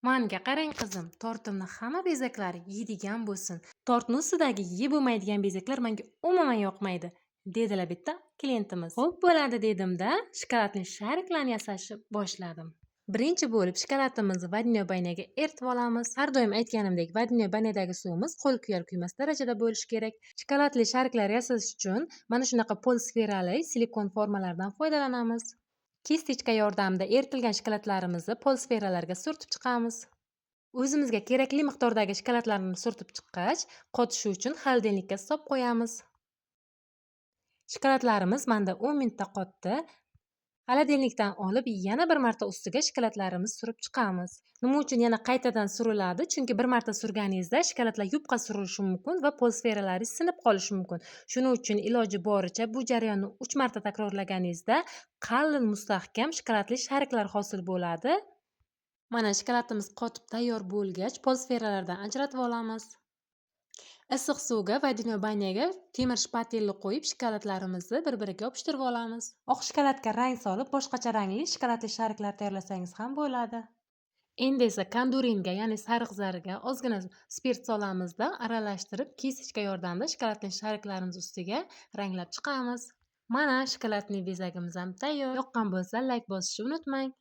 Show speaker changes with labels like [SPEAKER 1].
[SPEAKER 1] Manga qarang, qizim, tortimni hamma bezaklari yeydigan bo'lsin. Tortni ustidagi yeb bo'lmaydigan bezaklar menga umuman yoqmaydi, dedilar bitta klientimiz. Xo'p, bo'ladi dedim-da, shokoladli shariklarni yasashni boshladim. Birinchi bo'lib shokoladimizni водяной баня ga eritib olamiz. Har doim aytganimdek, водяной баня dagi suvimiz qo'l kuyar kuymas darajada bo'lishi kerak. Shokoladli shariklar yasash uchun mana shunaqa polsferali silikon formalardan foydalanamiz. Кисточка yordamida eritilgan shokoladlarimizni polsferalarga surtib chiqamiz. O'zimizga kerakli miqdordagi shokoladlarni surtib chiqqach, qotishi uchun холодильник ka solib qo'yamiz. Shokoladlarimiz manda 10 minutda qotdi. Холодильник dan olib, yana bir marta ustiga shokoladlarimizni surib chiqamiz. Nima uchun yana qaytadan suriladi? Chunki bir marta surganingizda shokoladlar yupqa surilishi mumkin va polsferalari sinib qolishi mumkin. Shuning uchun iloji boricha bu jarayonni 3 marta takrorlaganingizda qalin, mustahkam shokoladli shariklar hosil bo'ladi. Mana, shokoladimiz qotib tayyor bo'lgach, polsferalardan ajratib olamiz. Issiq suvga, водяной баня ga temir shpatelni qo'yib, shokoladlarimizni bir-biriga yopishtirib olamiz. Oq shokoladga rang solib, boshqacha rangli shokoladli shariklar tayyorlasangiz ham bo'ladi. Endi esa kanduringa, ya'ni sariq zarga ozgina spirt solamizda, aralashtirib, кисточка yordamida shokoladli shariklarimiz ustiga ranglab chiqamiz. Mana, shokoladli bezagimiz ham tayyor. Yoqqan bo'lsa, layk bosishni unutmang.